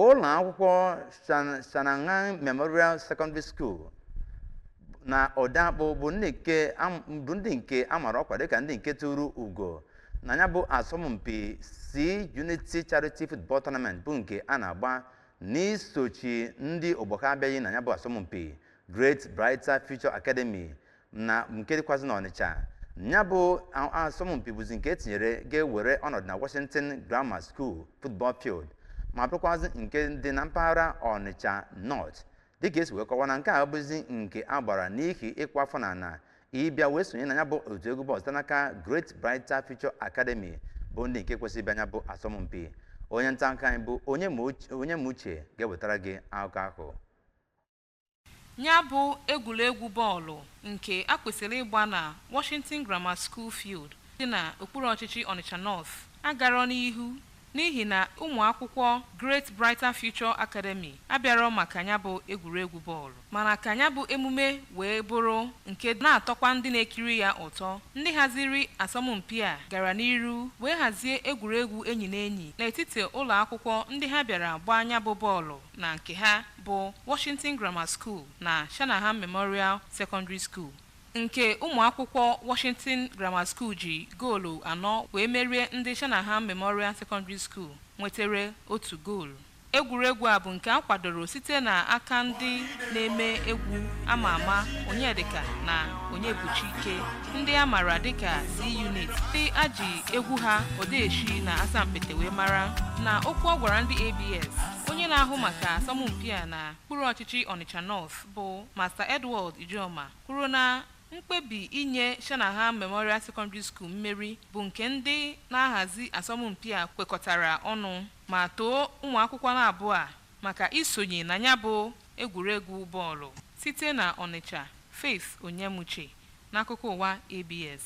Ụlọ akwụkwọ Shanahan Memorial Secondary School na Odoakpụ bụ ndị nke a mara ọkwa dịka ndị nke tụrụ ugo na ya bụ asọmpi C Unity Charity Football Tournament, bụ nke a na-agba n'isochi ndị ogbo ha abịaghị na ya bụ asọmpi Great Brighter Future Academy na nke dịkwazị n'Ọnịcha. Ya bụ asọmpi bụzi nke etinyere ga-ewere ọnọdụ na Washington Grammar School Football Field, ma bụrụkwazị nke dị na mpaghara Ọnịcha North. Dịka esi wee kọwa, na nke a bụzi nke a gbara n'ihi ịkwa afọ na ala ịbịa wee sonye na ya bụ otu egwu bọọlụ site n'aka Great Brighter Future Academy, bụ ndị nke kwesịrị ịbịa ya bụ asọmpi. Onye nta akụkọ anyị bụ Onye Uche ga-ewetara gị akụkọ ahụ. Ya bụ egwuregwu bọọlụ nke a kwesịrị ịgba na Washington Grammar School Field dị na okpuru ọchịchị Onitsha North agarọ n'ihu n'ihi na ụmụ akwụkwọ Great Brighter Future Academy abịarọ maka ya bụ egwuregwu bọọlụ. Mana ka ya bụ emume wee bụrụ nke na-atọkwa ndị na-ekiri ya ụtọ, ndị haziri asọmpi a gara n'iru wee hazie egwuregwu enyi na enyi n'etiti ụlọ akwụkwọ ndị ha bịara gbaa ya bụ bọọlụ na nke ha, bụ Washington Grammar School na Shanahan Memorial Secondary School, nke ụmụ akwụkwọ Washington Grammar School ji goolu 4 wee merie ndị Shanahan Memorial Secondary School nwetere otu goolu. Egwuregwu a bụ nke a kwadoro site n'aka ndị na-eme egwu ama ama Onyedika na Onyebuchike, ndị a mara dịka C-Unit, ndị a ji egwu ha Odeshi na Asampete wee mara. Na okwu ọ gwara ndị ABS, onye na-ahụ maka asọmpi a na okpuru ọchịchị Onitsha North, bụ Master Edward Ijeoma, kwuru na mkpebi inye Shanahan Memorial Secondary School mmeri bụ nke ndị na-ahazi asọmpi a kwekọtara ọnụ, ma too ụmụ akwụkwọ na-abụọ a maka isonye na ya bụ egwuregwu bọọlụ. Site na Onitsha, Faith Onyemuche, n'akụkọ ụwa ABS.